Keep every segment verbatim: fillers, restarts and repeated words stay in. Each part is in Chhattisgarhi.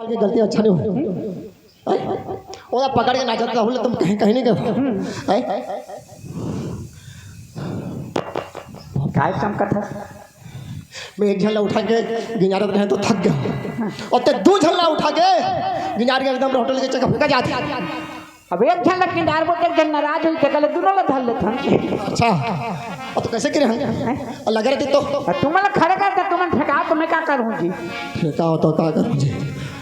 के गलती अच्छा नहीं हो। ओला पकड़ के नाचत रहू ले, तुम कहीं, कहीं नहीं गए। हैं? काय चमकत है? मैं एक झन ला उठा के गिंजारत रहे तो थक गया, और ते दू झन ला उठा के गिंजार के एकदम होटल के चक्कर फेंका जात। अब एक झन ला गिंजार बोल, एक झन नाराज होई, ते कले दोनों ला धर लेथन। अच्छा, और तो कैसे करे हम? हैं? और लगे रहते तो? और तुम ला खड़े करते, तुम फेंकाओ तो मैं का करूँ जी? फेंकाओ तो का करूँ जी?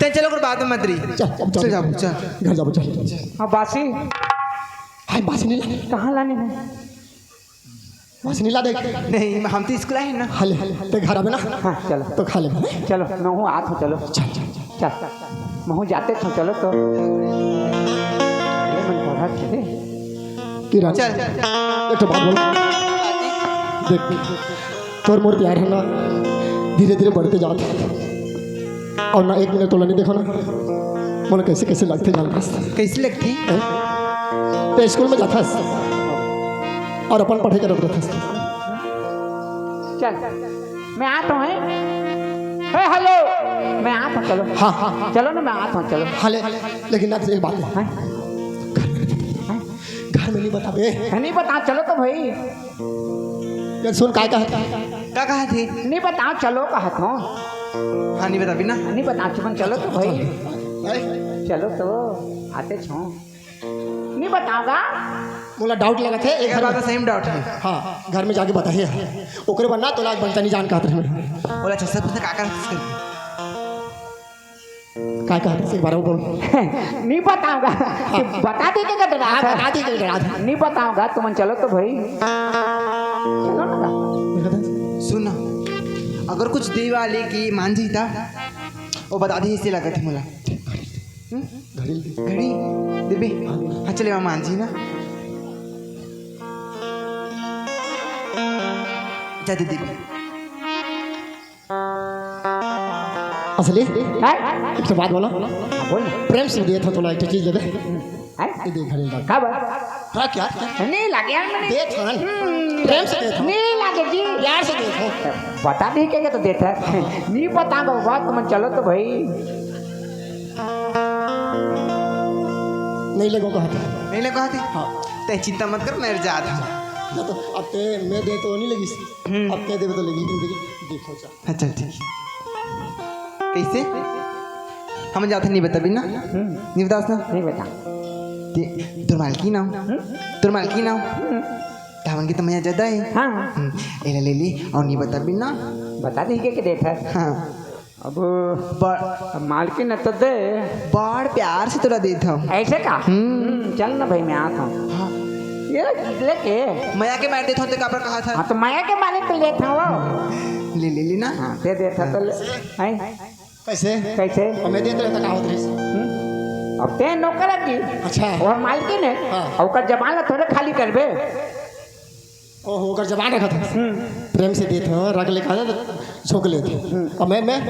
ते चलो, ओकर बाद में मत रही। चल, अब चल। चल जाबो, चल। घर जाबो, चल। हाँ, बासी। हाय, बासी नहीं ला। कहाँ लाने हैं? बासी नहीं ला देख। नहीं, हम तो स्कूल आए हैं ना। हाँ, ले, ते घर आबे ना। हाँ, चलो। तो खा ले। चलो, मैं हूँ, आत हूँ, चलो। चल, चल, चल। चल, मैं हूँ, जाते हूँ, चलो तो। अरे, मन पड़ा, चले। किरण, चल। एक ठो बात बोल। देख, तोर मोर प्यार है ना, धीरे-धीरे बढ़ते जात है। और ना एक मिनट तोला नहीं देखो ना, मोला कैसे, कैसे लगथे जानथस? कैसे लगथे? हैं? ते स्कूल में जाथस और अपन पढ़ाई करत रहथस। चल, मैं आत हूँ, हैं? हे, हेलो, मैं आत हूँ, चलो। हाँ, हाँ, हाँ। चलो ना, मैं आत हूँ, चलो। हाँ, ले, लेकिन ना, एक बात है। हैं? घर में नहीं, हैं? घर में नहीं बताबे। नहीं बता, चलो तो भाई। ये सुन, काय कहत? का कहत हे? नहीं बताओ, चलो कहत हूँ। हाँ, नहीं बताबे ना। नहीं बताओ, चुपन चलो तो भाई। अरे, चलो तो, आते छो। नहीं बताओगा? मोला डाउट लगत है, एक एक बार बार तो सही में डाउट है। हाँ, घर में जाके बताइए। ओकरे बाद ना तोला बनता नहीं जान कहत रहे। बोला, अच्छा, सब कुछ का कर, का कहत हस, एक बार अउ बोल। नहीं बताऊंगा। हाँ। बता दे के डरा हाँ, था। बता दे के डरा था। नहीं बताऊंगा, तुमन चलो तो भाई। चलो ना। सुन ना, अगर कुछ दे वाले की मान जी था, वो बता दी, इसे लगत है मोला। हम्म? घड़ी। घड़ी? देबे? हाँ, चले, वहाँ मान जी ना। जा दे देबे। असली? हैं? एक ठो बात बोला। हाँ, बोल ना। प्रेम से देत हँव तोला एक ठो चीज लेबे। हैं? ये देख, घड़ी डाल। का बात? हाँ, क्या? नहीं लागे यार, मैंने देत हँव। हम्म। प्रेम से देत हँव। नहीं लागे जी। प्यार से देत हँव। बता दे के तो देत है। नहीं बता बाबा, तुम चलो तो भाई। नहीं लेगो कहत हँव। नहीं लेगो कहत हँव? हाँ। ते चिंता मत कर, मैं जात हँव। ना तो अब ते मैं दे तो नहीं लगिस। हम्म। अब ते देबे तो लगिस, लेकिन देखो, देखो जा। अच्छा, ठीक। कैसे? हम जात हन, नहीं बताबे ना? हम्म। नहीं बतास ना? नहीं बता। ते, तोर मालकिन आव। हम्म? तोर मालकिन आव। हम्म। धावन की तो मया ज्यादा है। हाँ। हम्म, एला ले ले और नहीं बताबे ना? बता दे के, के देत है। हाँ। अब बड़ अब मालकिन न तो दे। बड़ प्यार से तोला देत हँव। ऐसे का? हम्म। हम्म, चल ना भाई, मैं आत हँव। हाँ। ये लेके। मया के मार देत हँव, ते काबर कहत हस? हाँ, तो मया के मारे तो लेत हँव। ले, ले, ले ना। हाँ, दे देत हँव तो ले। हैं? कैसे? कैसे? अब मैं देत रहता, का होत रहिस? हम्म? अब ते नौकर है जी। अच्छा। और मालकिन है। हाँ। और ओकर जबान ला थोड़े खाली करबे। ओहो, ओकर जबान रखत हँव। हम्म। प्रेम से देत हँव, रख ले, कहा तो झोंक लेत हँव। हम्म। अब मैं, मैं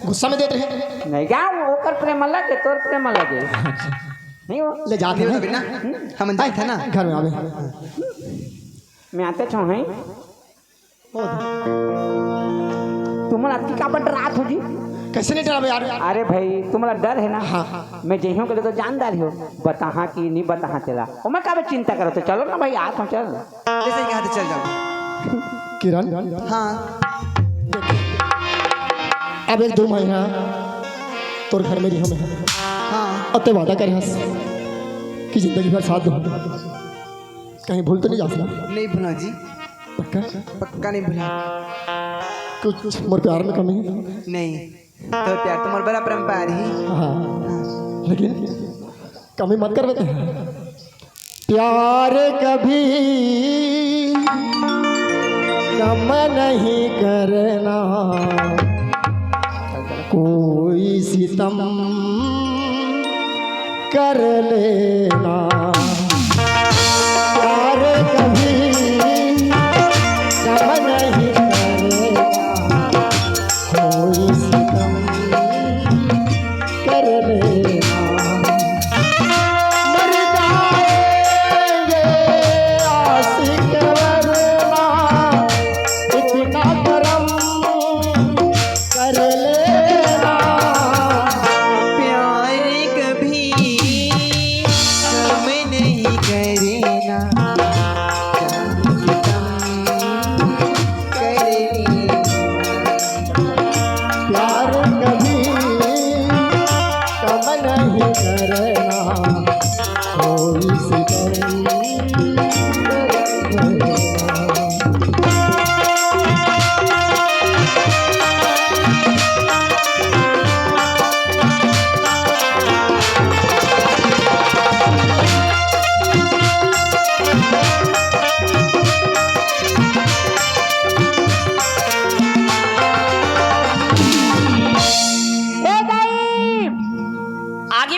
गुस्सा में देत रहेंव। नहीं क्या, वो ओकर प्रेम अलग है, तोर प्रेम अलग है। अच्छा। नहीं हो। ले जात हँव। अभी ना, हम्म। हम जात हँव ना। घर में आबे। मैं आते छो हैं। हो। तुमन अतकी काबर डरात हो जी? कैसे नहीं डराबे यार? अरे भाई, तुमला डर है ना? हाँ, हाँ, हाँ। मैं जइहूँ के तो जानदार हो, बताहा कि नहीं बताहा तेला। ओमा काबर चिंता करत हो? चलो ना भाई, आत हँव, चल। जैसे ही कहा तो चल जाओ। किरण? हाँ। अब एक दो महीना तोर घर में रहिहूँ मैं। हाँ। अब ते वादा करे हस कि जिंदगी भर साथ दूँ। कहीं भूल तो नहीं जास ना? नहीं भूला जी। पक्का? पक्का नहीं भूला। कुछ मोर प्यार में कमी है? नहीं। तोर प्यार तो मोर बर अपरंपार ही। हाँ। लेकिन कमी मत करबे। प्यार कभी कम नहीं करना, कोई सितम कर लेना। प्यार कभी कम नहीं करना, कोई सितम कर लेना। मर जाएंगे आशिक वरना, इतना करम कर लेना।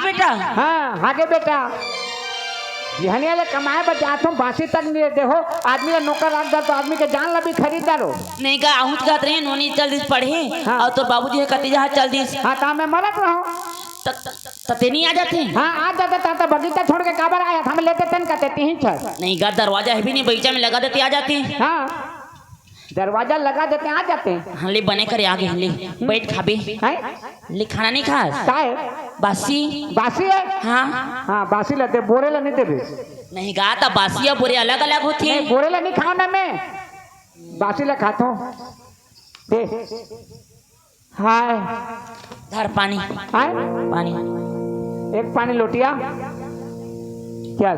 बेटा। हाँ, हाँ गे बेटा। बिहनिया ले कमाए बर जात हूँ, बासी तक नहीं देहो। आदमी ला नौकर रख दे तो आदमी के जान ला भी खरीद डालो। नहीं का, आहूँ तो कहत रहे, नोनी चल दिस पढ़े, हाँ। और तोर बाबूजी हे कति जहाँ चल दिस। हाँ, ता मैं मरत रहूँ। त, त, त ते नहीं आ जाते? हाँ, आ जाते, ता, ता बगीचा छोड़ के काबर आया था, हम लेते तेन कहते तीन छर। नहीं का, दरवाजा हे भी नहीं, बगीचा में लगा देते, आ जाते। हाँ। दरवाजा लगा देते, आ जाते। हाँ, ले बने करे आगे, ले, बैठ खाबे। हैं? ले खाना नहीं खास? काय? बासी। बासी है? हाँ। हाँ, बासी ला दे, बोरे ला नहीं देबे। नहीं गा, त बासी या बोरे अलग-अलग होथे। नहीं, बोरे ला नहीं खाओ ना मैं। बासी ला खाथो। दे। हाय। धर पानी। हाय। पानी। एक पानी लोटिया। चल।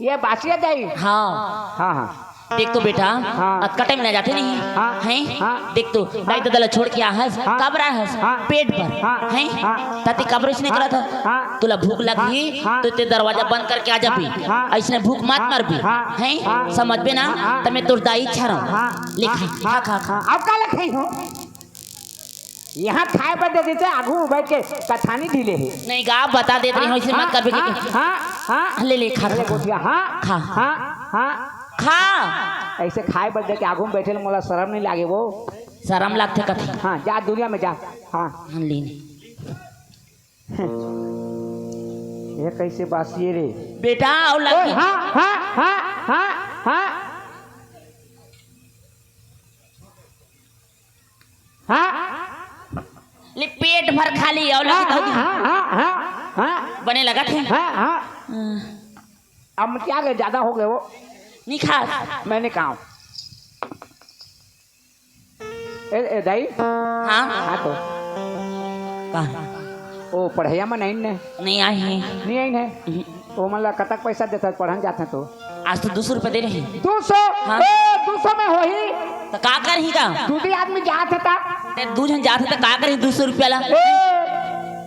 ये बासिया दाई। हाँ। हाँ, हाँ। देख तो बेटा, हाँ। अतका टाइम ले जाथे नहीं। हाँ, हैं? हाँ। देख तो, दाई ददा ला छोड़ के आहस, हाँ। काबर आहस? हाँ। पेट भर। हाँ, हैं? हाँ। त ते काबर अइसने करत हस? हाँ। तोला भूख लगही, हाँ। त ते दरवाजा बंद करके आ जाबे। हाँ, हाँ। अइसने भूख मत हाँ, मरबे। हाँ, हैं? हाँ। समझबे ना? हाँ। त मैं तोर दाई छरंव। हाँ, ले हाँ, खा, हाँ, खा, खा, खा। हाँ। अब का ले खाई हो? यहाँ खाए बर दे देते, आगू बैठ के कथानी ढीले हे। नहीं गा, बता देत रही हूँ, अइसे मत करबे हाँ, के। हाँ, हाँ। ले, ले, खा, अरे खा, खा। गोठिया, हाँ, खा। हाँ, हाँ। खा। अइसे खाए बर दे के आगू में बैठे ले मोला शरम नहीं लागे वो? शरम लागथे कथे। हाँ, जा दुनिया में जा। हाँ। हाँ, ले, ले। ये कइसे बासी रे? बेटा, अउ ओए, लगी। हाँ, हाँ, हाँ, हाँ, हाँ। हाँ। ले पेट भर खा ली, अउ हाँ, लगी तो हाँ, हाँ, हाँ, हाँ, हाँ। बने लगथे। हाँ, हाँ। हाँ। अब क्या ले, ज्यादा हो गए वो। नहीं खा। मैं नहीं खाऊं। ए, ए, दाई। हाँ। हाँ तो। का? ओ, पढ़ैया मन आइन ने? नहीं आए हैं। नहीं आइन है? हम्म। ओ, मन ला कतक पैसा देता, पढ़न जाथे तो? आज तो दो सौ रुपया दे रहे हैं। दो सौ? हाँ। ए, दो सौ में होही? तो का करही का? दू दी आदमी जात हे ता? ते दू झन जात हे तो का करही दो सौ रुपया ला? ए,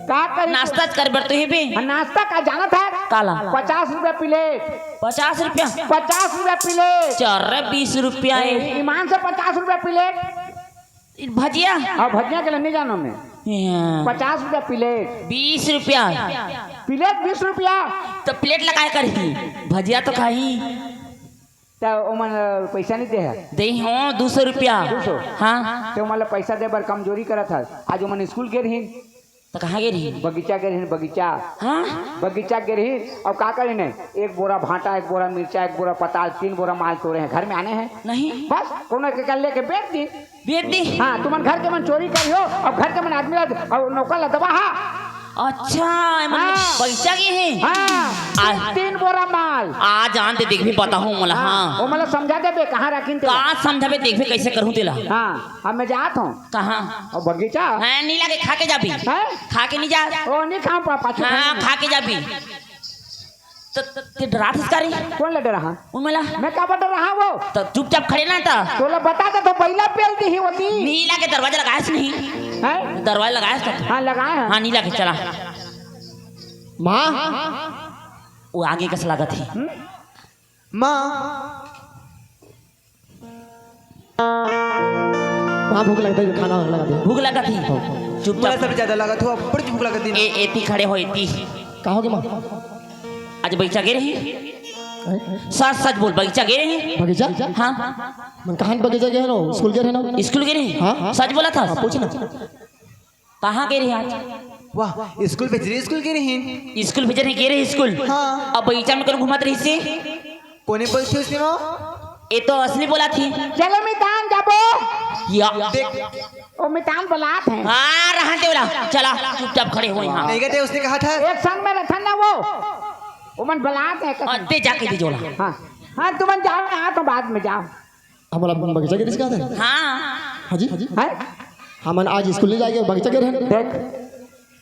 का करही? नाश्ता कर बर तो हे बे। हाँ, नाश्ता का जानत हे? काला? पचास रुपया प्लेट। पचास रुपया? पचास रुपया प्लेट। चल रे, बीस रुपया ए, है। ईमान से पचास रुपया प्लेट। भजिया? हाँ, भजिया के लिए नहीं जानो मैं। हाँ। पचास रुपया प्लेट। बीस रुपया। प्लेट बीस रुपया। तो प्लेट लगाए करही, भजिया तो खाही। तो ओमन पैसा नहीं दे है? दे हो, दो सौ रुपया। दो सौ? हाँ। तो ओमन ला पैसा दे बर कमजोरी करत है। आज ओमन स्कूल गे रही। त कहाँ गे रही? बगीचा गे रही, बगीचा। हाँ? बगीचा गे रही, अब का करे ने? एक बोरा भांटा, एक बोरा मिर्चा, एक बोरा पताल, तीन बोरा माल तोड़े हैं, घर में आने हैं। नहीं। बस, कोनो एक एक लेके बेच दी। बेच दी? हाँ, तुमन घर के मन चोरी करी हो, अब घर के मन आदमी ला, अब नौकर ला दबा, हाँ। अच्छा, ए मन हाँ। बगीचा गे हे? हाँ, आ- तीन बोरा माल। आ जान दे, देखबे, बताहूँ मोला, हाँ, हाँ। वो मतलब समझा देबे, कहाँ रखिन तेला। का समझाबे, देखबे, कैसे करूँ तेला। हाँ। अब मैं जात हूँ। कहाँ? अब बगीचा। हैं, नहीं लागे, खा के जाबी। हैं? खा के नहीं जा। ओ, नहीं खाऊं पापा, चुप हाँ, नहीं। खा के जाबी। त, त, ते डरात हस का रे? कौन ला डरा हाँ? उन मला। मैं का बता रहा वो? त चुपचाप खड़े ना त। तोला बता दे तो बैला पेल दी ही होती। नहीं लागे, दरवाजा लगाएस नहीं। हैं? दरवाजा लगाएस तो। हाँ, लगाए हैं। हाँ, नहीं लागे, चला। माँ। वो आगे कस लागत है। हम्म? माँ। माँ, भूख लगत है, खाना लगा दे। भूख लगत ही? हाँ। चुपचाप। मोला सब ज्यादा लगत हो, बड़ी भूख लगत ही ना। ए, एती खड़े हो, एती। का हो गे माँ? आज बगीचा गे रही? हैं? सच सच बोल, बगीचा गे रही? बगीचा? हाँ। मन कहाँ बगीचा गे रहो? स्कूल गे रहे ना? स्कूल गे रही? हाँ। सच बोला था? हाँ, पूछ ना। कहाँ गे रही आज? वाह, स्कूल भेज रही, स्कूल गे रही। स्कूल भेज रही, गे रही स्कूल? हाँ। अब बगीचा में कौन घूमत रही से? कोने बोलती उसने वो? ये तो असली बोला थी। चलो मितान जाबो। या। देख। ओ मितान बोलात है। हाँ, रहन दे बोला। चला, चुपचाप खड़े हो यहाँ। नहीं कहते, उसने कहा था। एक संग में रहन ना वो। वो मन बोलात है कसम। अद्दे जाके दे जोला। हाँ। हाँ, तुमन जाओ, यहाँ तो बाद में जाओ। हमला बगीचा गे रहिस का? हाँ। हाँ जी? हैं? हमन आज स्कूल नहीं जाएंगे, बगीचा गे रहेन। देख।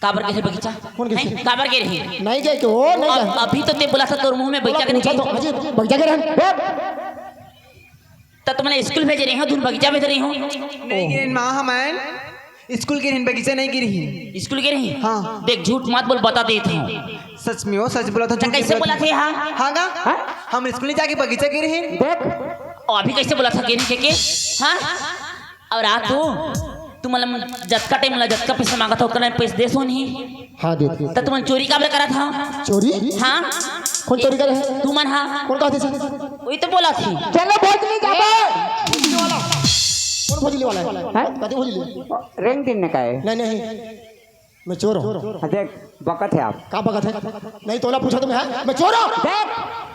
काबर गे रहे बगीचा? कौन गे रहे? हैं? काबर गे रहे? नहीं गए कि वो नहीं अब, गए। अभी तो ते बोला था तोर मुंह में बगीचा के नहीं पूछा तो, हाँ जी, बगीचा गे रहेन। त तुमन ला स्कूल भेजे रहे हो, तुम बगीचा भेज रहे हो? नहीं गे रहेन माँ, हमन स्कूल गे रहेन, बगीचा नहीं गे रहेन। स्कूल गे रहे? हाँ। देख, झूठ मत बोल, बता देत हूँ। सच में हो, सच बोला था, अच्छा, झूठ कैसे नहीं बोला बोला था। थे, हाँ? हाँ गा? हाँ? हम स्कूल नहीं जाके बगीचा गे रहेन। देख। और अभी कैसे बोला था गे रहे के? हाँ? अउ रात हो, तुमन जतका टाइम ला जतका पइसा मांगत हो, ओतका टाइम पइसा देसो नहीं। हाँ, दे, दे। त तुमन चोरी काबर करत हा? चोरी? हाँ। कौन चोरी करे है? तुमन हा। कौन कहा थे? वही तो बोला थी। चलो, भोजली जाबो। भोजली वाला। कौन भोजली वाला है? हैं? कथी भोजली? रेंग दिन ने का है? नहीं, नहीं। मैं चोर हूँ। हाँ, देख, बकत है आप। का बकत है? नहीं, तोला पूछा तो मैं, हाँ? मैं चोर हूँ। देख,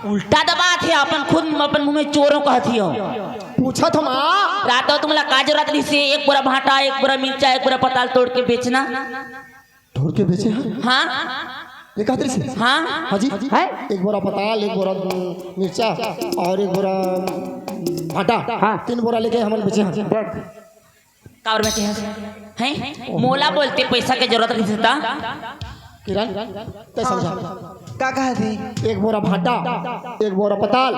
उल्टा दबात है, अपन खुद अपन मुंह में चोर हूँ कहत ही हो। पूछा तो माँ। रात हो तुमला का जरूरत रहिसे, एक बोरा भाटा, एक बोरा मिर्चा, एक बोरा पताल तोड़ के बेचना। तोड़ के बेचे हैं? हाँ। ये कहत रहिसे? हाँ। हाँ जी। हैं? एक बोरा पताल, एक बोरा, उम, मिर्चा और एक बोरा, उम, भाटा। हाँ। तीन बोरा लेके हमन बेचे हैं। देख, काबर बेचे हस? हैं? मोला बोलते पइसा के जरूरत रहिस त? किरण, तैं समझा। का कहत हे? एक बोरा भाटा, एक बोरा पताल,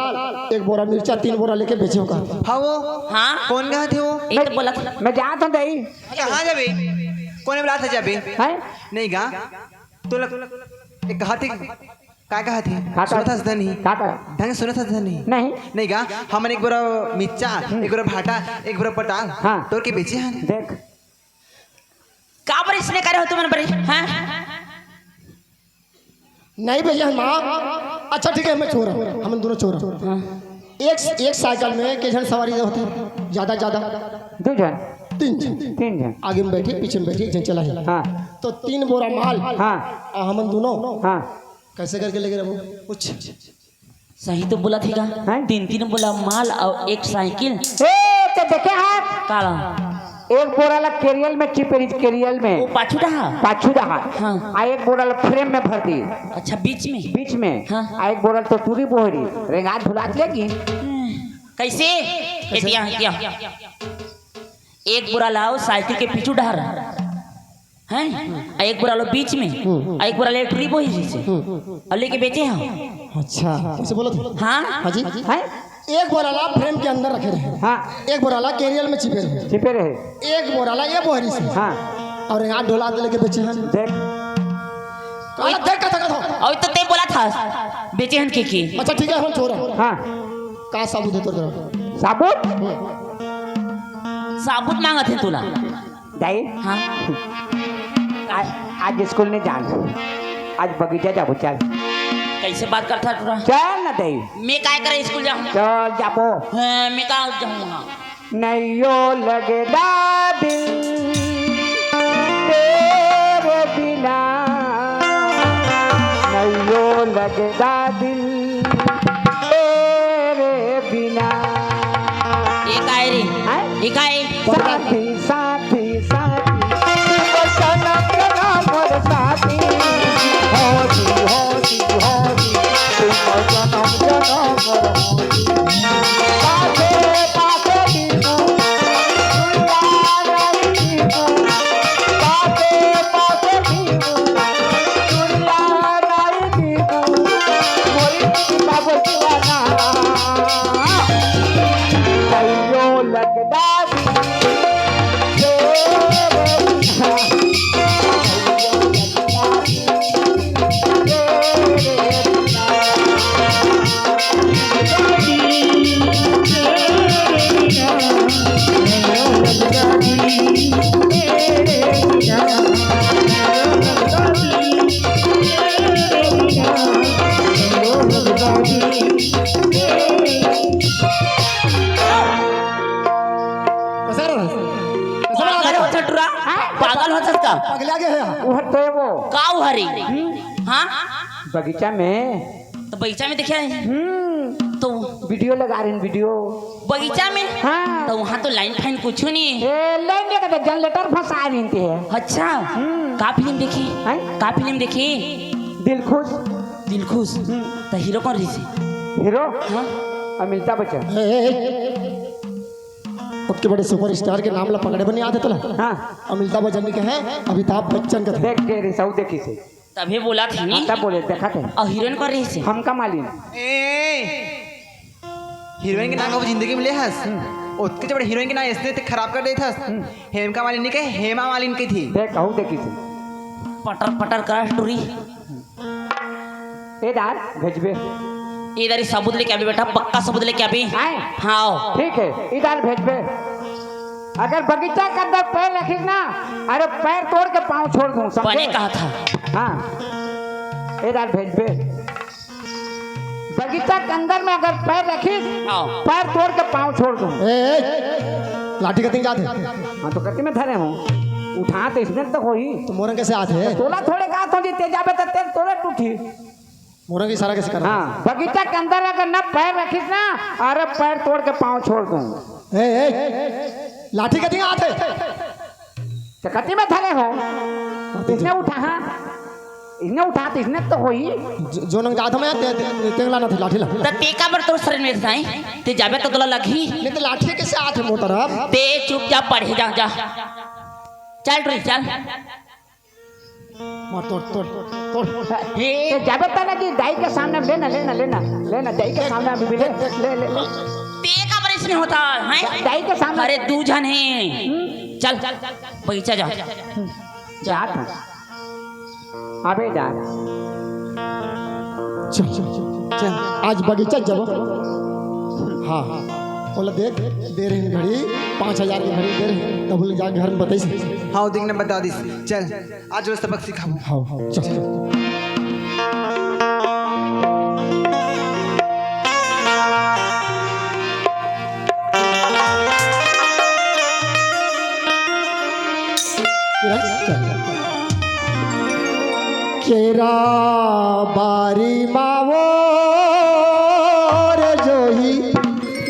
एक बोरा मिर्चा, तीन बोरा लेके बेचे हो का? हाँ वो। हाँ? कौन कहत हे वो? ये तो बोला था। मैं जात हूँ दाई। कहाँ जाबे? कोन बोलात हे जाबे? हैं? नहीं गा। तो लग, एक कहत हे। का कहत हे? का सुनत कहत? हस धनी? का कहत? ढंग सुनत हस धनी? नहीं। नहीं गा, हमन एक बोरा मिर्चा, हम्म। एक बोरा भाटा, एक बोरा पताल हाँ। तोड़ के बेचे हन। देख। काबर इसने करे हो तुमन बरे? हाँ? नहीं भैया, माँ। अच्छा ठीक है, मैं चोर हूँ, हमन दोनों चोर हन। हाँ। एक, एक साइकिल में के झन सवारी होथे? ज्यादा, ज्यादा। दू झन। तीन झन। तीन झन। आगे में बैठे, पीछे में बैठे, एक झन चलाही। हाँ। तो तीन बोरा माल। हाँ। अउ हमन दोनों। हाँ। कैसे करके लेके रहबो? कुछ। सही तो बोलत हे गा। हैं? तीन, तीन बोरा माल अउ एक साइकिल। ए, तैं देखे हस? काला? एक बोरा ला केरियल में चिपे रहिस, केरियल में। वो पाछू डहा? पाछू डहा। हाँ। अउ एक बोरा ला फ्रेम में भर दिस। अच्छा, बीच में? बीच में। हाँ। अउ एक बोरा ला तो टूरी बोहरी। रेंगात ढुलात लेगी। कैसे? कैसे? एतिया, एतिया। एक बोरा ला साइकिल के पीछू डहर, हैं? अउ एक बोरा ला बीच में, हम्म। अउ एक बोरा ला टूरी बोही जइसे। हम्म। अउ लेके बेचे हन। अच्छा, कैसे बोलत हे? हाँ? हाँ जी। हैं? एक बोरा ला फ्रेम के अंदर रखे रहे। हाँ। एक बोरा ला केरियल में छिपे रहे। छिपे रहे। एक बोरा ला ये बोहरी से। हाँ। अउ यहाँ ढोला के लेके बेचे हन। देख। काला देख का थकत हो? अउ तो तैं बोलत हस, बेचे हन के के। अच्छा ठीक है, हम चोर हन। हाँ। का सबूत हे तोर करा? सबूत? हम्म। सबूत मांगत हे तोला। दाई? हाँ? आज, आज स्कूल नहीं जान। आज बगीचा जाबो, चल। कैसे बात करत हस टूरा? चल ना दाई। मैं काय करे स्कूल जाहूँ? चल जाबो। हाँ, मैं का जाहूँ वहाँ? नैयो लगदा दिल तेरे बिना, नैयो लगदा दिल तेरे बिना। ये काय रे? हैं? ये काय? साथी, साथी, साथी, तुम सनम के नाम मोर साथी। होती, होती, होती, तुम सनम के नाम मोर होती। पासे, पासे दीनू, दुनिया नहीं दीनू। पासे, पासे दीनू, दुनिया नहीं दीनू। मोरी बाबू दीवाना। कहियो लगदा कसं राहत? कसं राहत? पागल होत हस टूरा? हाँ? पागल होत हस का? पगला गया है। वो हर तो वो। का वो हरी? हम्म। हाँ? बगीचा में। तो बगीचा में देखे हे? हम्म। तो वीडियो लगा रहे हैं, वीडियो। बगीचा में? हाँ। तो वहाँ तो लाइन फाइन कुछ नहीं है। ए, लाइन नहीं कहते, जनरेटर फंसा रही है। अच्छा। हम्म। का फिल्म देखे? हैं? का फिल्म देखे? दिल खुश। दिल खुश। हम्म। तो हीरो कौन रहिसे? हीरो? हाँ। अमिताभ बच्चन। ए, ए, ए। उतके बड़े सुपरस्टार के नाम ला पकड़े बर नइ आत हे तोला। हाँ। अमिताभ बच्चन के कहे, अमिताभ बच्चन का देख के रे, सब देखिसे। तभे बोलत हे नी। हाँ, तब बोले, देखत हे। अउ हीरोइन कौन रहिसे? हमका मालिन। ए, हीरोइन के नाम कभू जिंदगी में ले हस? हम्म। उतके बड़े हीरोइन के नाम ऐसने ते खराब कर देत हस। हम्म। हेमका मालिन नहीं कहे, हेमा मालिन कहिथे। देख, कहूँ देखिसे। पटर पटर करस टूरी। ए दार, भेजबे। ए दार, सबूत लेके आबे बेटा, पक्का सबूत लेके आबे। आए? हाँ। ठीक है, ए दार भेजबे। अगर बगीचा के अंदर पैर रखिस ना, अरे पैर तोड़ के पाँव छोड़ दूं, समझे? बने कहा था। हाँ, ए दार भेज बे। बगीचा के अंदर में अगर पैर रखिस, हाँ। पैर तोड़ के पाँव छोड़ दूं। ए, ए, लाठी कतिंग जात हे। हाँ, तो कति में धरे हूँ, उठा तो इसने तो होही। तो मोरंग कैसे आत हे? तोला थोड़े कहा था जी, ते जाबे तो तेल तोड़े टूटी। मोरंग इशारा कैसे कर? हाँ, बगीचा के अंदर अगर ना पैर रखिस ना, अरे पैर तोड़ के पाँव छोड़ दूं। ए, ए, लाठी कतिंग आत हे। तो कति में धरे हो? इसने उठा, हाँ। इसने उठा तो इसने तो होही। जो, जो नंग जात हूँ मैं, ते, ते, तेंगला ना थी, लाठी ला। तो ते काबर तोर शरीर में साईं, ते जाबे तो तोला लगही। नहीं तो लाठी कैसे आत हे मोर तरफ? ते चुपचाप पढ़े जा, जा। चल रे, चल। मार, तोड़, तोड़, तोड़। हे। तो जाबे तना जी, दाई के सामने लेना, लेना, लेना, लेना, दाई के सामने अभी भी ले, ले, ले, ले। ते काबर इसने होता है? दाई के सामने। अरे, दू झन हे। हम्म। चल, बगीचा जा। जा था। अबे जा। चल, चल, चल। आज बगीचा जाबो। हाँ, हाँ। बोला, देख, दे रहे हैं घड़ी, पाँच हजार की घड़ी दे रहे हैं, तब बोले, जा घर में बताइस। हाँ, देख ने बता दिस। चल, आज वो सबक सिखाबो। हाँ, हाँ, चल, चल। केरा बारी मावो रे जोही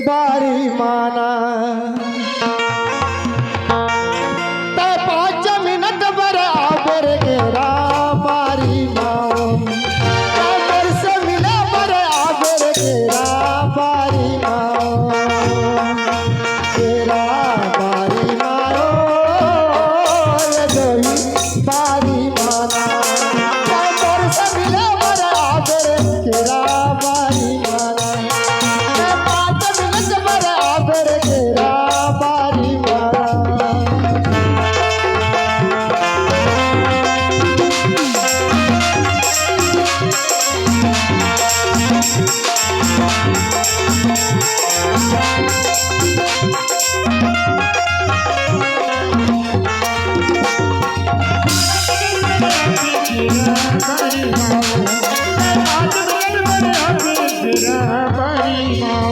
बारी माना। ते पाँच मिनट बर आबर केरा बारी मावो। ते मेरे से मिले बर आबर केरा बारी मावो। केरा बारी मावो, ये दही बारी माना। ते मेरे से मिले बर आबर केरा बारी माना। ते पाँच मिनट बर आबर केरा बारी माना।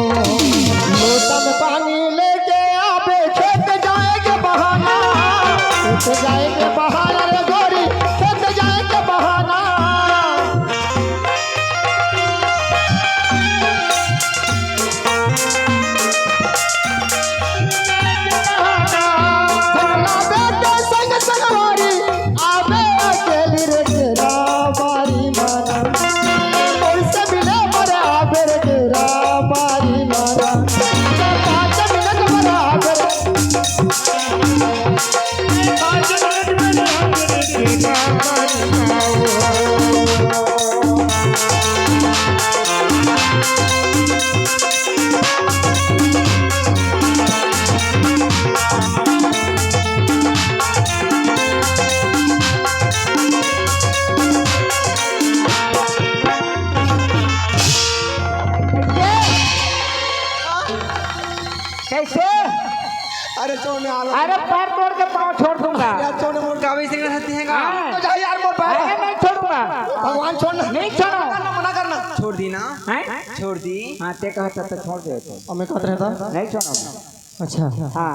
लोटा में पानी लेके आबे, खेत जाए के बहाना, खेत जाए के बहाना रे गोरी, खेत जाए के बहाना। भोला बेटे संग संगवारी, आबे अकेली रे केरा बारी माना। कोई से मिले बर आबे रे केरा बारी माना। पाँच मिनट बर आबे रे। कैसे? अरे चोने आलो। अरे पैर तोड़ के पाँव छोड़ दूंगा। यार चोने मोर गावे सिंगर हती है का? हाँ। तो जा यार मोर पैर। अरे नहीं छोड़ूंगा। भगवान छोड़ ना। नहीं छोड़ो। मना करना, मना करना। छोड़ दी ना। हैं? छोड़ दी। हाँ, ते कहता तो छोड़ दे तो। और मैं कहता रहता। नहीं छोड़ो। अच्छा। हाँ।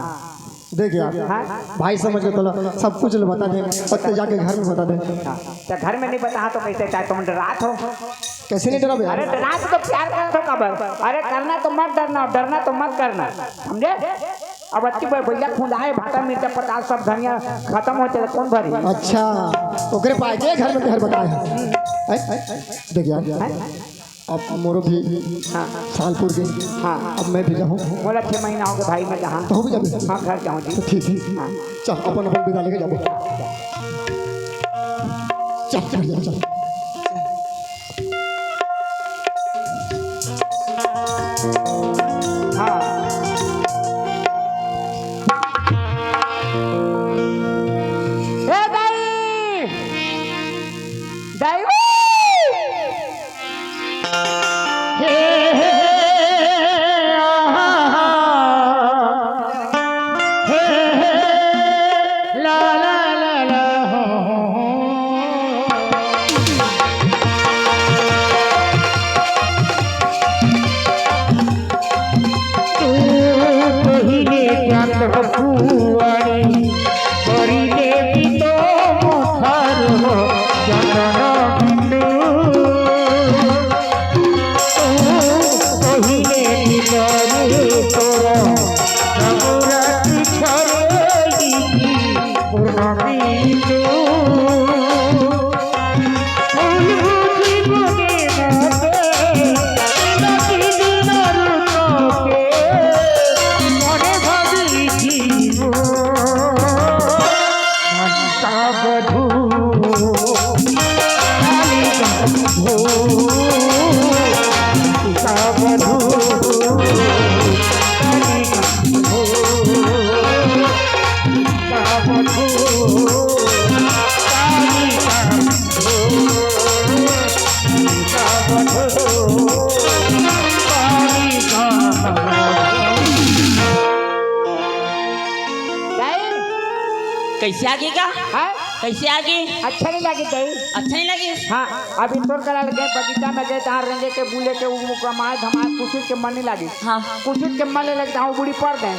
देख यार, हाँ। भाई समझ के तोला सब कुछ ल बता दे, पत्ते जाके घर में बता दे। हाँ, तो घर में नहीं बता तो कैसे चाहे तुम डरात हो? कैसे नहीं डराबे यार? अरे डरात तो प्यार करत हो काबर? अरे करना तो मत डरना, डरना तो मत करना, समझे? अब अतकी ब-, भैया खुंदाए भाटा मिर्चा पताल सब धनिया खत्म हो चले, कौन भरी? अच्छा, ओकरे पाए के घर में घर बताए हैं। हैं? देख यार, हैं? अब मोरो भी हाँ। साल पुर गए। हाँ। अब मैं भी जाऊँ। मोला छह महीना हो गए भाई, मैं जहाँ। तो हो भी जाबे? हाँ, घर जाऊँ जी। तो ठीक है। हाँ। चल, अपन, अपन विदा लेके जाबो। चल, चल, चल, चल। हाँ। ए दाई! दाई! हे, हे, आहा, हे, ला, ला, ला, ला, हो। तू पहिले चंद्र कुआरी, करिले भी तो मोथर हो चंदन बिंदु। तू पहिले निकले तोरा समुरत छरेली की पूर्णमी तू। दाई, कैसे आगे का? हाँ? कैसे आगे? अच्छा नहीं लगे दाई। अच्छा नहीं लगे? हाँ, अभी तोर करा लगे बगीचा में गए, तहाँ रेंगे के, बुले के, उ कमाए धमाए, कुछ के मन नहीं लगे। हाँ। कुछ के मन लगे, तहाँ उबड़ी पड़ गए,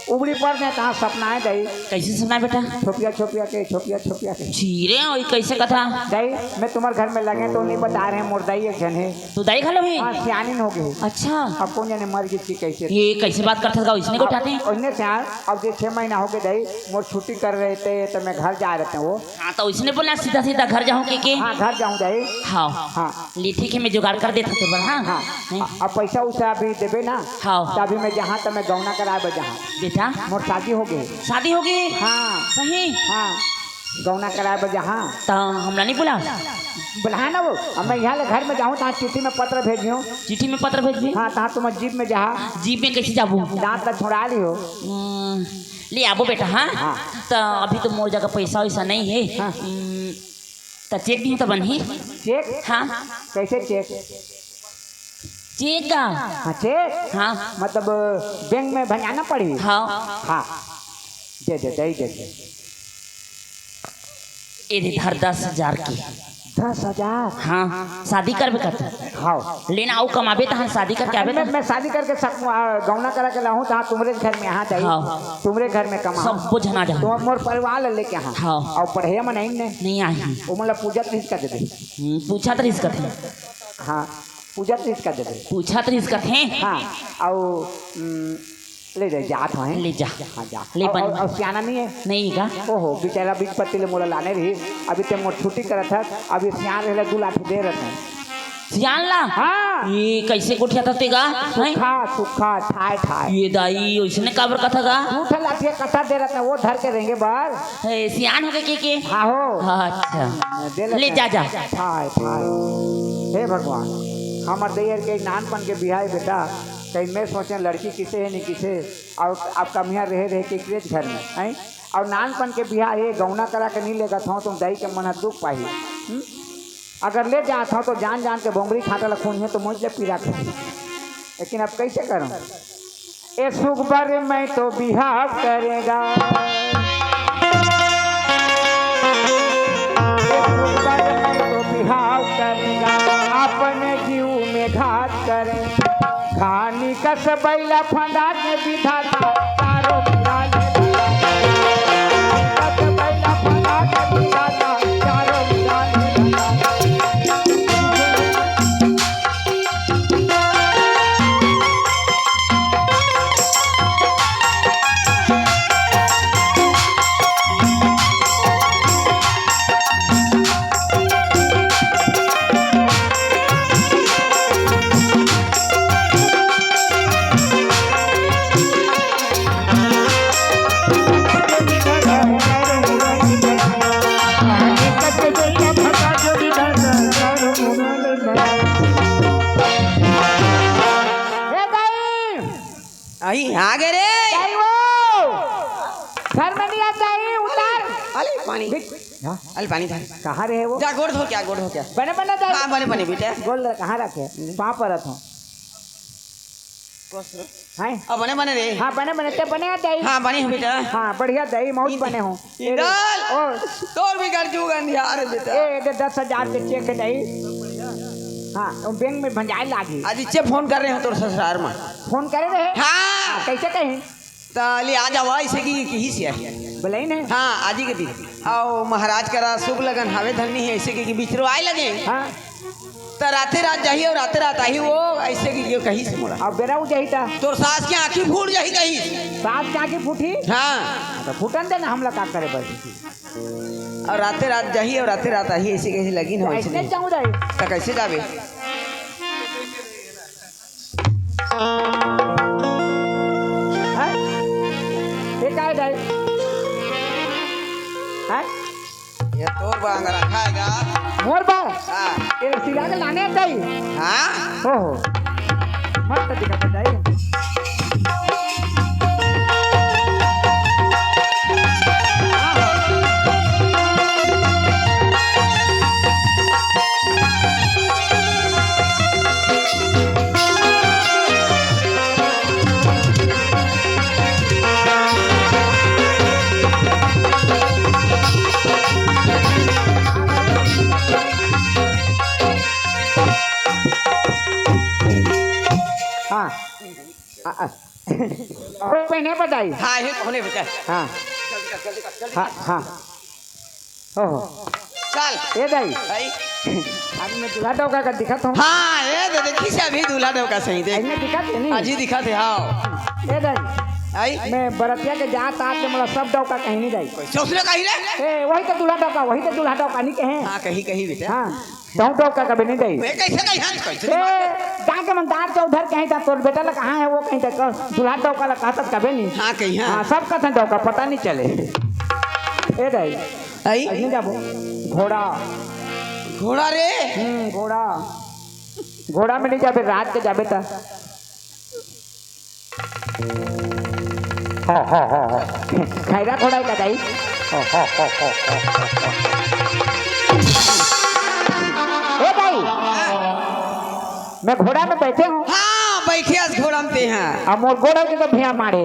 उबड़ी पड़ गए, तहाँ सपना है दाई। कैसे सपना है बेटा? छोपिया छोपिया के, छोपिया छोपिया के। छी रे, ओई कैसे कथा? दाई, मैं तुम्हारे घर में लगे तो नहीं बता रहे, मोर दाई एक जन है। तू दाई घलो ही? हाँ, सियानिन हो गए। अच्छा। अब कौन जाने मर गई थी कैसे। ये कैसे बात करता था, इसने को उठाते हैं? अब, उसने सियान, अब जे छह महीना हो गए दाई, मोर छुट्टी कर रहे थे तो मैं घर जा रहे थे वो। हाँ, तो इसने बोला सीधा सीधा घर जाऊँ के, के? हाँ, घर जाऊँ दाई। हाँ। हाँ। ले ठीक है, मैं जुगाड़ कर देता तोर बर, हाँ? हाँ। हैं? अब पैसा उसा अभी देबे ना? हाँ। तो अभी मैं जहाँ तो मैं गौना कराए बर जहाँ। बेटा? मोर शादी हो गई। शादी हो गई? हाँ। सही? हाँ। गौना कराए बर जहाँ। त हमला नहीं बुला? बुला ना वो। अब मैं यहाँ ले घर में जाऊँ, तहाँ चिट्ठी में पत्र भेजियो। चिट्ठी में पत्र भेजबे? हाँ, तहाँ तुम जीप में जहाँ। जीप में कैसे जाबू? दांत ला छुड़ा लियो। हम्म, ले आबो बेटा, हाँ? हाँ। त अभी तो मोर जगह पैसा वैसा नहीं है। हाँ। हम्म, त चेक दिहूँ त बनही? चेक? हाँ। कैसे चेक? चेक का? हाँ, चेक? हाँ। मतलब बैंक में भंजाना पड़ी? हाँ। हाँ। दे दे, दे दे। ए दे धर दस हजार के। दस हजार? हाँ, शादी करबे का तू? हाँ। लेना अउ कमाबे तहन शादी करके आबे मैं, तहन। मैं शादी करके सक-, आ, गौना करा के लाहूँ तहाँ तुमरे घर में, हाँ दाई। हाँ। तुमरे घर में कमा। सब झना जहाँ। तुम मोर परिवार ले लेके हाँ। हाँ। अउ पढ़े मन नहीं ने। नहीं आही। वो मतलब पूजा तो इसका दे दे। हम्म, पूछा तो इसका थे। हाँ, पूजा तो इसका दे दे। पूछा तो इसका थे। हाँ, अउ, हम्म, ले जा, जात हो, हैं? ले जा। हाँ, जा। ले अउ, बन। अउ, अउ सियाना नहीं है? नहीं का? ओहो, बेचारा बीज पत्ती ले मोला लाने रही। अभी ते मोर छुट्टी करत है, अभी सियान रहले दू लाठी दे रहते हैं। सियान ला? हाँ। ये कैसे गोठिया था तेगा? हैं? सुखा, सुखा, ठाय, ठाय। ये दाई, ओइसने काबर कथा गा? दू ठा लाठी कथा दे रहते हैं, वो धर के रहेंगे बार। ए, सियान हो गए के, के? हाँ हो। अच्छा। दे ले ले जा, जा। ठाय, ठाय। हे भगवान, हमर दैयर के नानपन के बिहाय बेटा, कहीं मैं सोचे लड़की किसे है, नहीं किसे। और अब कमिया रहे रहे के एकरेच घर में, हैं? और नानपन के बिहाय हे, गौना करा के नहीं लेगत हूँ, तुम दाई के मन ह दुख पाही। हम्म? अगर ले जात हूँ तो जान जान के भोंगरी खाटा ला खून है तो मुझे पीरा कर। लेकिन अब कैसे करूँ? ए सुखबर मैं तो बिहाव करेगा, ए सुखबर मैं तो बिहाव करेगा, अपने जीव में घात करे। घानी कस बैला फंदा के विधाता, चारों मुड़ा ले। कस बैला फंदा के विधाता, चारों मुड़ा ले। ए दाई! आई, आ गए रे। दाई वो! घर में नहीं आता है, उतार। अले पानी। देख, हाँ? अले पानी था। कहाँ रहे वो? जा गोड़ धो क्या, गोड़ धो क्या? बने बने दाई। हाँ, बने बने बेटा। गोड़ कहाँ रखे? पाँव परत हूँ। हैं? अब बने बने रे। हाँ, बने बने, ते बने आ दाई। हाँ, बने हो बेटा। हाँ, बढ़िया दाई, मौज बने हो। इंदल, ओ। तोर भी घर जुग अंधियार है बेटा। ए, दे दस हजार के चेक है दाई। हाँ, वो बैंक में भंजाए लागी। आज इच्चे फोन कर रहे हो तोर ससुरार में। फोन करे रहे? हाँ। हाँ, कैसे कहीं? त ले आ जावा, ऐसे कि, कि ही से है। बोलाई ने? हाँ, आज ही के दिन। आओ महाराज करा शुभ लगन हावे धरनी है, ऐसे कि, कि बिचरो आए लगे। हाँ। त राते रात जाही और राते रात आही वो, ऐसे कि यो कही से मोला। अब बेरा उ जाही त? तोर सास के आँखी फूट जाही कही। सास के आँखी फूटी? हाँ। त फूटन दे ना, हमला का करे बस। और राते रात जाही और राते रात आही, ऐसे कही लगी ना वैसे ऐसे नहीं। जाऊँ दाई। त कैसे जाबे? हैं? ये काय दाई? हैं? ये तोर बांग रखा है का? मोर बा? हाँ। ये सिला के लाने दाई। हाँ? ओहो। मस्त दिखत है दाई। हाँ। आ, आ। और पहने बताई। हाँ, ये पहने बताई। हाँ। जल्दी कर, जल्दी कर, जल्दी हाँ, कर। हाँ। ओहो। चल। ए दाई। भाई। आज मैं दूल्हा डौका का दिखत हूँ। हाँ, ये दे देखी से अभी दूल्हा डौका सही देख। आज मैं दिखत है नहीं? आज ही दिखत है, हाँ। ए दाई। आई? मैं बरतिया के जात आत के मोला सब डौका कहीं नहीं दाई। कैसे उसने कही रे? ए, वही तो दूल्हा डौका, वही तो दूल्हा डौका नहीं कहे। हाँ, कही, कही बेटा। हाँ। तहूँ डौका कभी नहीं दई। मैं कैसे कही हंस कैसे ए, नहीं मारते? गाँव के मन दार चौधर कहीं था, तोर बेटा ला कहाँ है, वो कहीं था, दूल्हा डौका ला कहा तक कभी नहीं। हाँ, कहीं हाँ। हाँ, सब कथन डौका, पता नहीं चले। ए दाई, आई? नहीं जाबो। घोड़ा। घोड़ा रे? हम्म, घोड़ा। घोड़ा में नहीं जाबे, रात के जाबे ता। हो, हो, हो, हो। खैरा घोड़ा का दाई। हो, हो, हो। ए दाई, मैं घोड़ा में बैठे हूँ। हाँ, बैठे अस घोड़ा में ते हैं। अब मोर गोड़ा के तो भिया मारे।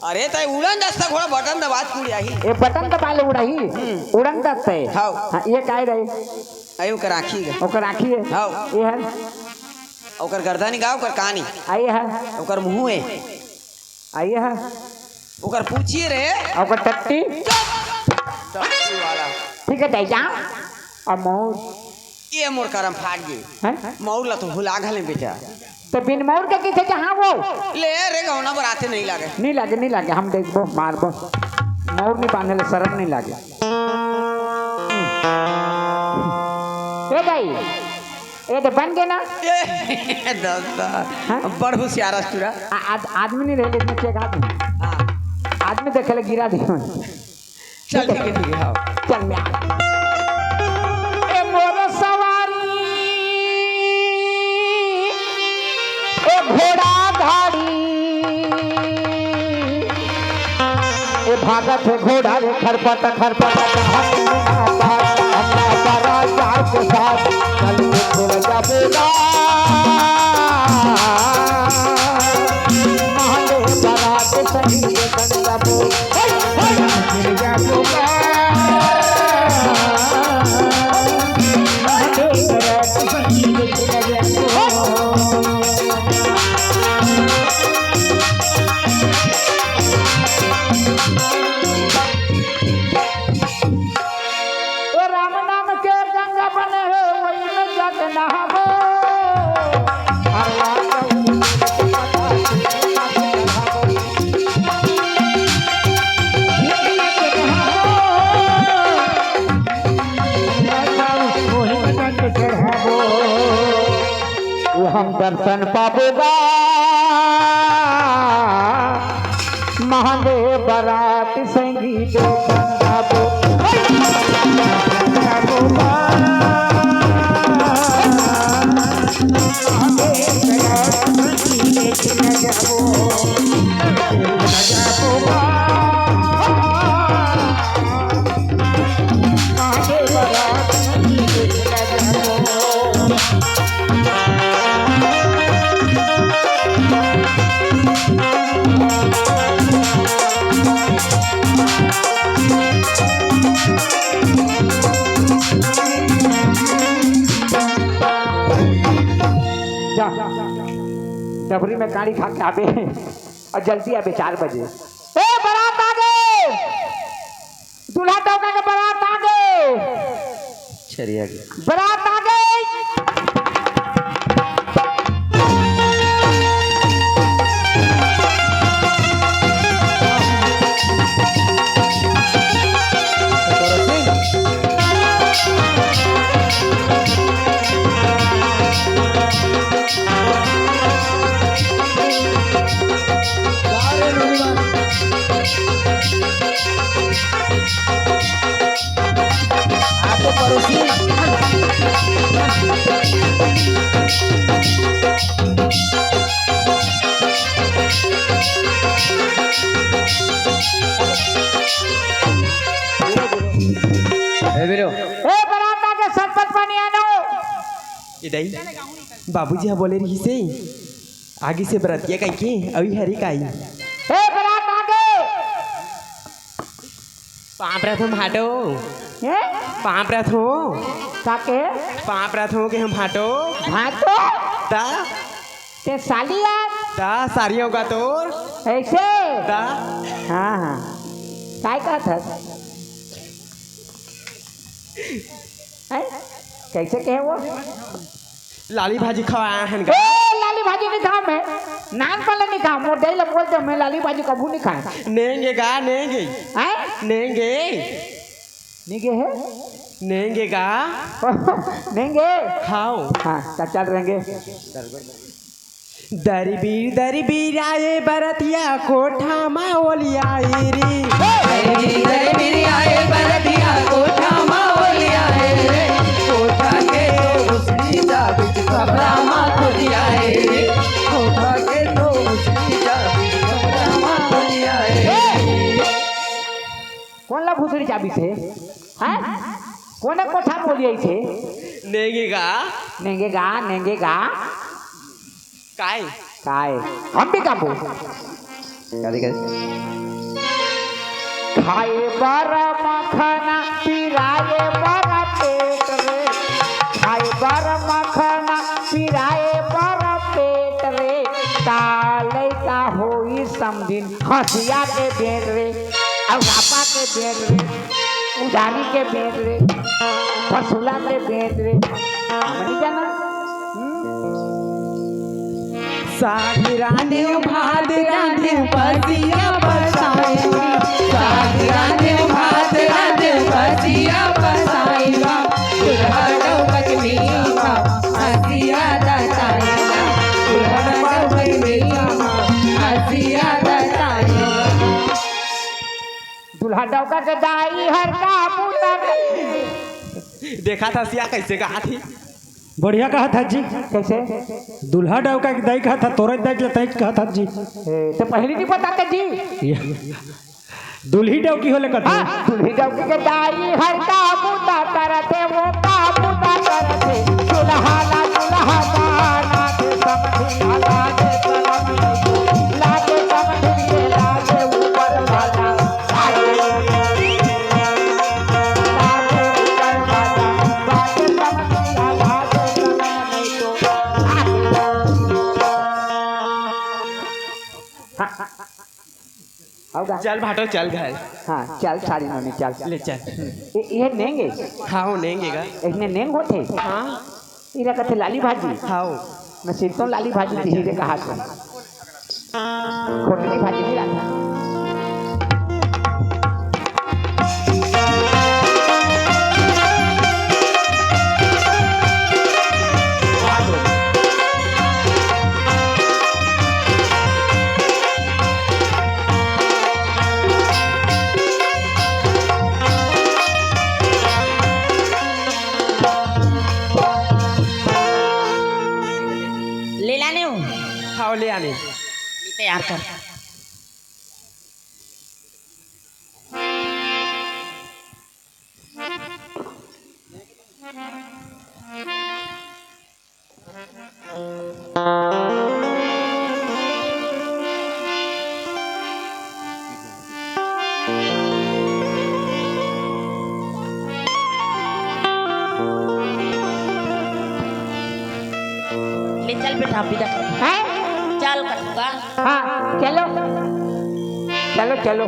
अरे, तय उड़न दस्ता घोड़ा बटन दबात कुड़ी आही। ए बटन दबा ले उड़ाही। हम्म। उड़न दस्ते। हाँ। हाँ, ये काय रही? अरे, ओकर आँखी है। ओकर आँखी है। हाँ। ये है। ओकर गर्दन का, ओकर कान ही। आ ये है। ओकर मुँह है। आ ये है। ओकर पूछिए रे। ओकर टट्टी। चुप। टट्टी वाला। ठीक है, दे जा। अब मौर। ये मोर करम फाट गए। हैं? मौर ला तो भुला घले बेटा। तो बिन मौर के किथे जहाँ वो? ले रे गौना बराते नहीं लागे। नहीं लागे, नहीं लागे, हम देखबो, मारबो। मौर नहीं बांधे ले, शर्म नहीं लागे। ए दाई, ए तो बन गए ना? ए, दादा, हाँ? बड़ होशियार हस तू रा। आ-, आद-, आदमी नहीं रहे, लेकिन चेक आदमी। हाँ। आदमी देखे ले गिरा दी। चल, ठीक है, ठीक है, हाँ। चल, मैं आ। ए मोर सवारी, ए घोड़ा गाड़ी, ए भागत है घोड़ा रे, खरपट, खरपट, हट, हट, हट, चार के साथ, चल के घोड़ा जाबे ना। महले बरात सही के संग जाबो। ए राम नाम के गंगा बने हे, वही में जाके नहाबो। हम दर्शन पाबोगा, महादेव बरात संगीत गाबो। पूरी में काड़ी खा के आबे। अउ जल्दी आबे, चार बजे। ए, बरात आगे। दूल्हा डौका के बरात आगे। छरिया के। बरात आगे। ए, बीरो। ए, बरात आगे, शरबत पानी आनो। ए दाई, बाबूजी ह बोले रहिसे, आगे से बरतिया कहिके, अभी हरी काई। ए, बरात आगे। पाँव परत हँव भाटो। ए? पाँव परत हँव। का के? पाँव परत हँव के हम भाटो। भाटो? ता? ते साली यार। ता सारियों का तोर। ऐसे? ता? हाँ, हाँ। काय कहत हस? हैं? कैसे कहे वो? लाली भाजी खवाए हन गा। ए, लाली भाजी नहीं खाऊं मैं। नान पहले नहीं खाऊं। मोर डैल बोल दे, मैं लाली भाजी कभू नहीं खाए। नेंगे गा, नेंगे। हैं? नेंगे। नेंगे है? नेंगे गा। नेंगे? खाओ। हाँ, तो चल रेंगे। दरबीर दरबीर आए बरतिया कोठा मा ओलियाए रे। दरबीर दरबीर आए बरतिया कोठा मा ओलियाए रे। कोठा के तो उसकी चाबी कपड़ा मा खोलियाए रे। कोठा के तो उसकी चाबी कपड़ा मा खोलियाए रे। कोन ला भुसड़ी चाबी से? हैं? कोने कोठा मा ओलियाई से? नेंगे गा। नेंगे गा, नेंगे गा। काय? काय? हम भी गाबो। कदी, कदी। खाए बर मखना, पिराए बर पेट रे। खाए बर मखना, पिराए बर पेट रे। ता लइका होई समधिन हँसिया के बेंट रे। अउ रापा के बेंट रे। उधारी के बेंट रे। फसुला के बेंट रे। हमनी जाना। हम्म? साग रांधेव, भात रांधेव, बसिया बसाएगा। साग रांधेव, भात रांधेव, बसिया बसाएगा। दुल्हा डौका के मेवा, हँसिया बताएगा। दुल्हा डौका के मेवा, हँसिया बताएगा। दुल्हा डौका के दाई हर का बूता करे। देखा था सिया कैसे कहा थी। बढ़िया कहा था जी। कैसे? दुल्हा डौका के दाई कहा था, तोरे दाई के तैं कहा था जी। ए, तो पहली नहीं बताते जी। ये दुल्ही डौकी होले कथे। हाँ, दुल्ही डौकी के दाई हर का बूता करथे, वो का बूता करथे। दुल्हा ला दुल्हा बना दे, समधिया ला दे, समधिया ला दे, समधिया ला दे, ऊपर वाला। चल भाटो, चल घर। हाँ, चल साड़ी नोनी, चल। ले चल। ए, ये नेंगे? हाँ, वो नेंगे गा। इसने नेंग होथे? हाँ। इरा कथे लाली भाजी। हाँ। मैं सिरतों लाली भाजी ले चल। कहा था। खोटनी भाजी नहीं लाता। ले लाने हो? हाँ, ले आने। तैयार कर। ले चल बेटा, विदा कर। हैं? चल। हाँ, चलो, चलो, चलो।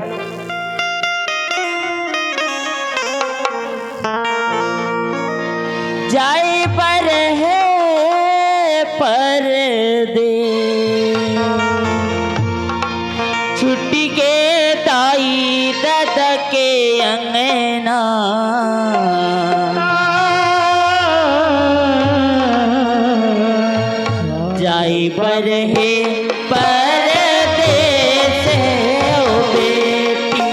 जाए बर हे परदेस, छुट्टी के दाई ददा के अंगना। जाए बर हे परदेस ओ बेटी।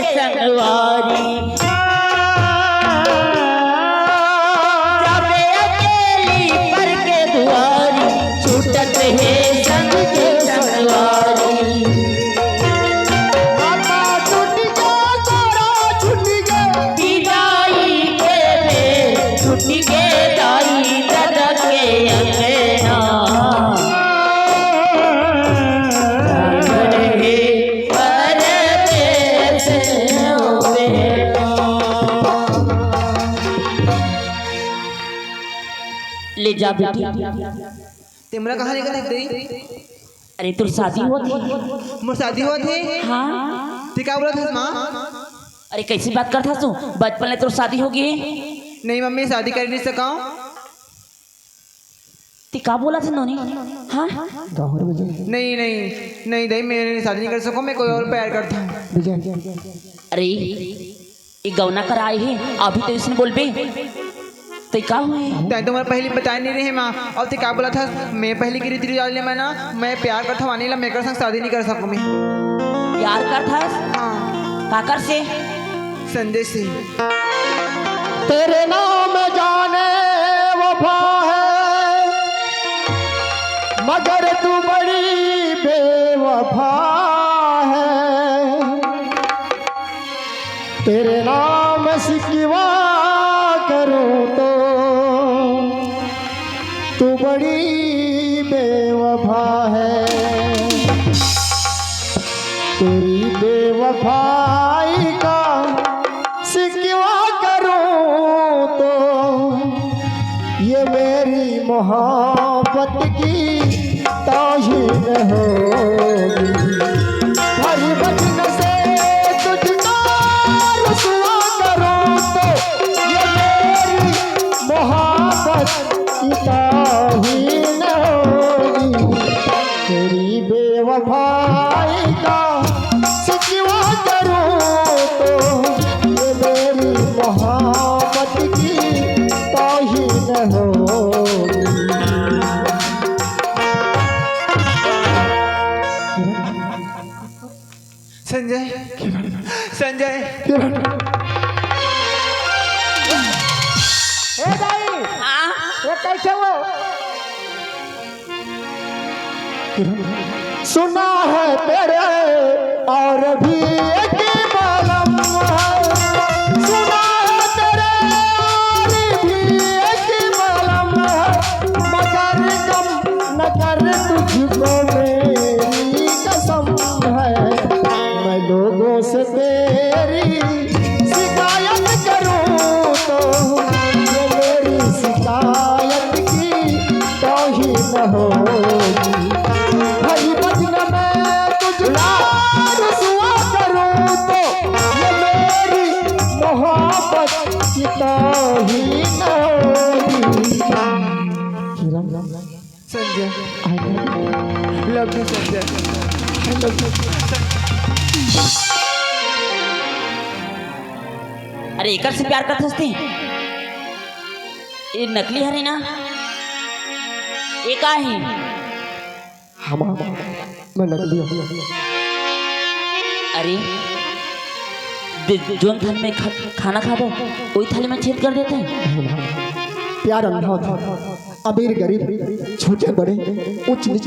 संगवारी। जाबे अकेली पर के दुआरी, छूटत हे संग के संगवारी। माता छूट गे, तोरा छूट गे, विदाई के बेर छूट गे, दाई ददा के अंगना। हे परदेस ओ बेटा। ले जा बेटी। ते मोला कहाँ लेके जात दई? अरे तोर शादी होत हे। मोर शादी होत हे? हाँ। ते का बोलत हस माँ? अरे कैसी बात करत हस तू? बचपन ले तोर शादी हो गे? नहीं मम्मी, शादी कर नहीं सकंव। ते का बोलत हस नोनी? हाँ? नहीं, नहीं, नहीं दई, मैं शादी नहीं कर सकंव, मैं कोई और प्यार करता हूँ। अरे, ये गौना कर आए हे, अभी तो इसने बोलबे, ते का होय? तैं तो मोला पहली बताए नहीं रहे माँ, अउ ते का बोलत हस, मैं पहली के रीति रिवाज ले मैं ना, मैं प्यार करत हंव आनी ला, मैं एकर संग शादी नहीं कर सकंव मैं। प्यार करत हस? हाँ। काकर से? संजय से। तेरे नाम जाने वफा है, मगर तू बड़ी बेवफा है। तेरे नाम शिकवा करूं तो तू बड़ी बेवफा है। तेरी बेवफाई का शिकवा करूं तो ये मेरी मोहब्बत की तौहीन होगी। हर वजह से तुझको रुसवा करूं तो ये मेरी मोहब्बत की तौहीन होगी। तेरी बेवफाई का शिकवा करूं तो ये मेरी मोहब्बत की तौहीन होगी। संजय, संजय। ए दाई, हाँ? ये कैसे हो? सुना है तेरे और भी एक मलम है, सुना है तेरे और भी एक मलम है, मगर गम न कर तुझको मेरी कसम है। मैं लोगों से तेरी शिकायत करूं तो ये मेरी शिकायत की तौहीन होगी। हर वजह मैं तुझको रुसवा करूं तो ये मेरी मोहब्बत की तौहीन होगी। Sanjay, I love you Sanjay, I love you। अरे एकर से प्यार करत हस ते? ये नकली हरे ना? ये का हे? हम, मैं नकली हूँ। अरे, दे-, जोन थाली में खा-, खाना खाबो, वही थाली में छेद कर देते हैं। प्यार अंधा होथे। अमीर गरीब, छोटे बड़े, ऊंच नीच,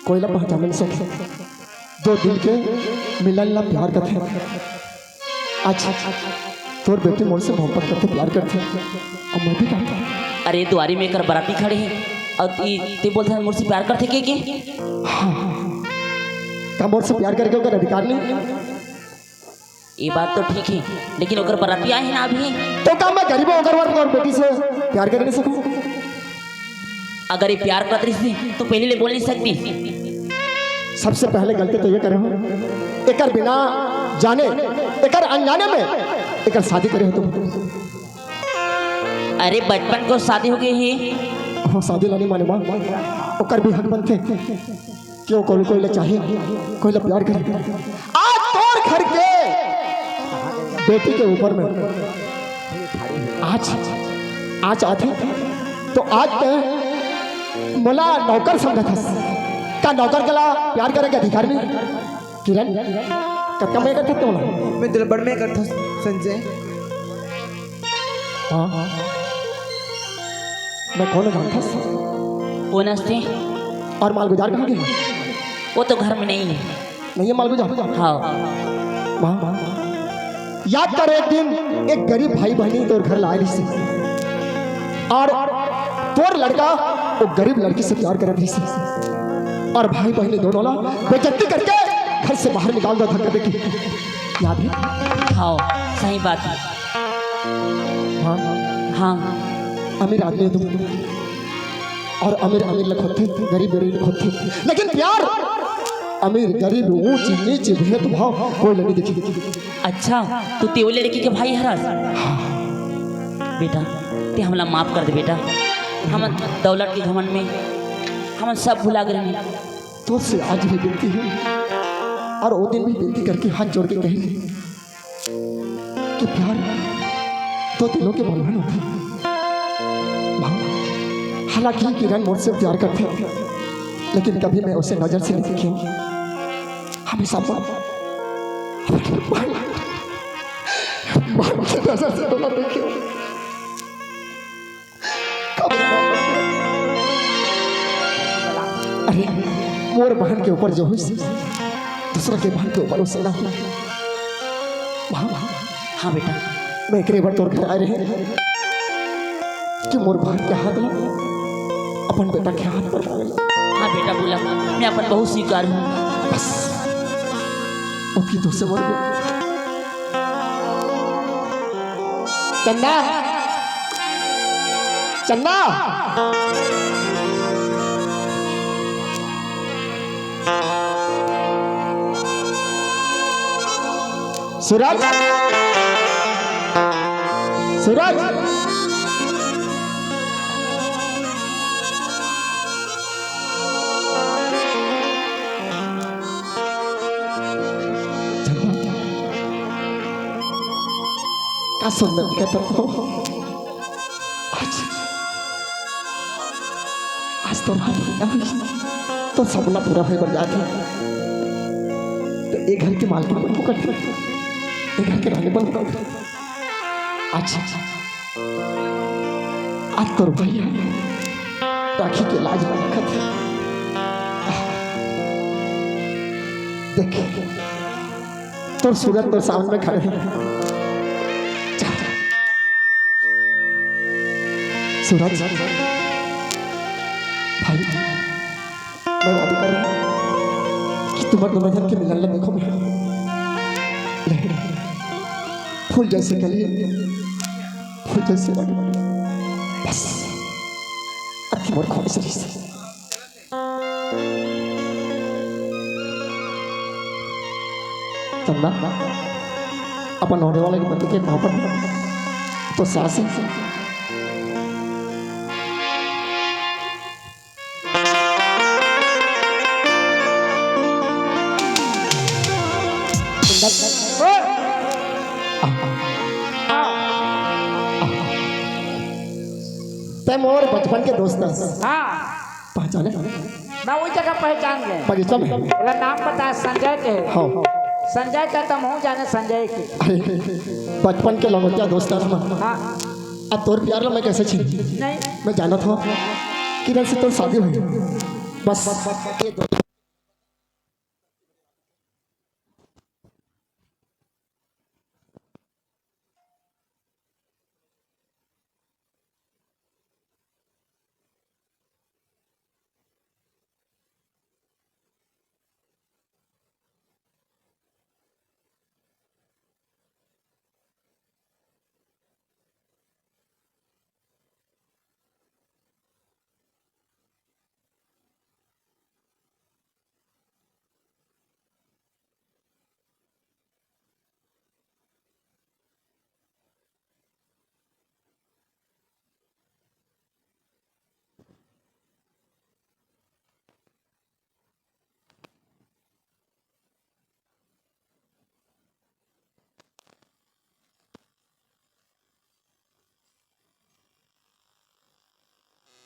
कोई ला पहचान नहीं सके। दो दिल के मिलन ला प्यार कथे। आज तोर बेटी मोर से मोहब्बत करथे, प्यार करथे, अउ मैं भी करथंव। अरे, दुआरी में एकर बराती खड़े हे, अउ ते, ते बोलथे मोर से प्यार करथे के, के? हाँ, का मोर से प्यार करे के ओकर अधिकार नहीं? ये बात तो ठीक हे, लेकिन ओकर बराती आए हे ना अभी। तो का मैं गरीब हों, ओकर बर तोर बेटी से प्यार कर नहीं सकूं? अगर ये प्यार करत रहिस, तो पहले ले बोल नहीं सकती। सबसे पहले गलती तो ये करे हों, एकर बिना जाने, एकर अनजाने में एकर शादी करे हों तुम। अरे, बचपन के शादी हो गई हे। वो शादी ला नहीं माने माँ, ओकर भी हक बनथे। क्यों कोई, कोई ला चाहे, कोई ला प्यार करे। आज तोर घर के बेटी के ऊपर में आज, आज आथे, तो आज ते मोला नौकर समझत हस। का नौकर के ला प्यार करे के अधिकार नहीं? किरण, कतका मया करथस तोला? मैं दुलबड़ मया करथंव, संजय। हाँ, मैं कोन हंव जानथस? कोन हस ते? अउ मालगुजार कहाँ गे? वो तो घर में नहीं हे। नहीं हे मालगुजार? हाँ। माँ, याद कर, एक दिन एक गरीब भाई बहिनी तोर घर ला आए रहिस हे अउ तोर लड़का वो गरीब लड़की से प्यार करत रहिस हे अउ भाई बहिनी दोनों ला बेइज्जती करके घर से बाहर निकाल दे, धक्का देके। याद हे? हाँ, सही बात हे। हाँ। हाँ। अमीर आदमी हे तुम, अउ अमीर अमीर ला खोथे, गरीब गरीब ला खोथे, लेकिन प्यार अमीर गरीब, ऊंच नीच, भेदभाव कोई ला नहीं देखे। अच्छा, तो ते वो लड़की के भाई हरस? हाँ। बेटा, ते हमला माफ कर दे बेटा, हमन दौलत के घमंड में हमन सब भुला गए रहेन। तोर से आज भी विनती हे अउ वो दिन भी विनती करके हाथ जोड़ के कहे कि प्यार तो दिलों के बंधन होथे। माँ, हालांकि किरण मोर से प्यार करथे, लेकिन कभी मैं उसे नजर से नहीं देखे हों। हमेशा माँ, माँ, माँ की नजर से तो ना देखे हों। अरे, मोर बहन के ऊपर जो होइस, दूसरा के बहन के ऊपर उसे ना हो। माँ, हाँ बेटा। मैं एकरे बर तोर घर आए रहें कि मोर बहन के हाथ ला अपन बेटा के हाथ पर लावे ला। हाँ बेटा, बोला, मैं अपन बहू स्वीकार हूँ। बस, ओतकी तो से बोल दे। चंदा, चंदा। सूरज, सूरज। का सुंदर दिखत हो। आज, आज तो रात हो गया, तो सपना पूरा होय बर जात हे। तो ये घर के मालकिन बन मुकर, ये घर के रानी बन मुकर। आज, आज तोर भैया राखी के लाज में रखत हे। देख, तोर सूरज तोर सामने में खड़े हे। जा, जा। सूरज, भाई, मैं वादा कर रहा हूँ कि तुम्हारे दोनों जन के मिलन ला देखो मैं। ले, फूल जैसे कली, फूल जैसे रंग। बस, अब की मोर ख्वाहिश रही से। चंदा, अपन होने वाले के पति के पाँव पर तो सास है। तै मोर बचपन के दोस्त हस। हाँ। पहचाने? मैं वही जगह पहचान गए। बगीचा में? बोला, नाम बता, संजय के। हाँ। संजय का तम हूँ जाने संजय के। अरे, बचपन के लंगोटिया दोस्त हस मैं। हाँ। अब तोर प्यार ला मैं कैसे छीन? नहीं। मैं जानत हूँ, किरण से तोर शादी हुई। बस ये दो